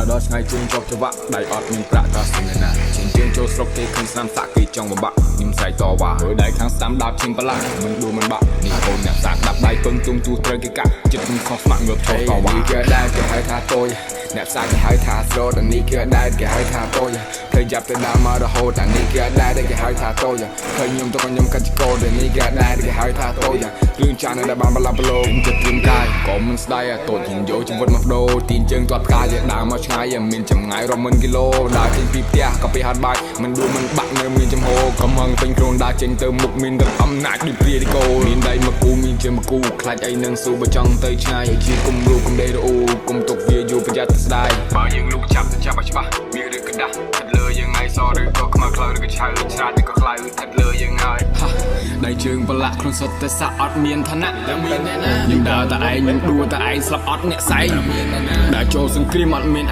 ដើរដល់ឆ្ងាយជើងជាប់ច្បាក់ដៃអត់មានប្រាក់តើស្ទើរណាជើងជើងចូលស្រុកគេឃើញស្នាមសាក់គេចង់បំបាក់ខ្ញុំស្រែកតវ៉ាមើលដៃខាងស្ដាំដាប់ឈាមប្រឡាក់មិនដួលមិនបាក់នេះកូនអ្នកសាក់ដាប់ដៃពឹងទុំទូត្រូវគេកាក់ចិត្តខ្ញុំខុសស្ម័គ្រងើបឈរតវ៉ា នេះគឺដែរគេហៅថាតូចអ្នកផ្សារគេហៅថាស្រតអានេះគឺដែរគេហៅថាតូចឃើញចាប់ទៅដើមមករហូតអានេះគឺដែរគេហៅថាតូចឃើញខ្ញុំទៅក៏ខ្ញុំកាច់កោតអានេះគឺដែរគេហៅថាតូចរឿងចាស់នៅតែបានបន្លាប់ប្រឡង ចិត្តត្រៀមកាយក៏មិនស្ដាយអាតូចហ៊ានយកជីវិតមកបដូរទីនជើងទាត់ផ្កាយដើរមកឆ្ងាយមានចម្ងាយរាប់ម៉ឺនគីឡូដើរចេញពីផ្ទះក៏ពេលហត់បាយមិនដួលមិនបាក់នៅមានចំហកំហឹងពេញខ្លួនដើរចេញទៅមុខមានទឹកអំណាចដូចព្រាឌីកូមានដៃមកគូមានជើងមកគូខ្លាចអីនឹងស៊ូបើចង់ទៅឆ្ងាយជាគុំរូគុំដេរអូគុំទុកវាយូរប្រយ័ត្នស្ដាយបើយើងលូកចាប់ទៅចាប់ឲ្យច្បាស់មានឬកដាស់ថិតលើយើងហើយសឬក៏ខ្មៅខ្លៅឬក៏ឆៅច្រាតឬក៏ខ្លៅថិតលើយើងហើយហាដៃជើងប្រឡាក់ខ្លួនសុទ្ធតែសាក់អត់មានឋានៈតែមានអ្នកណាខ្ញុំដើរតែឯងខ្ញុំដួលតែឯងស្លាប់អត់អ្នកសែងដើរចូលសង្គ្រាមអត់មាន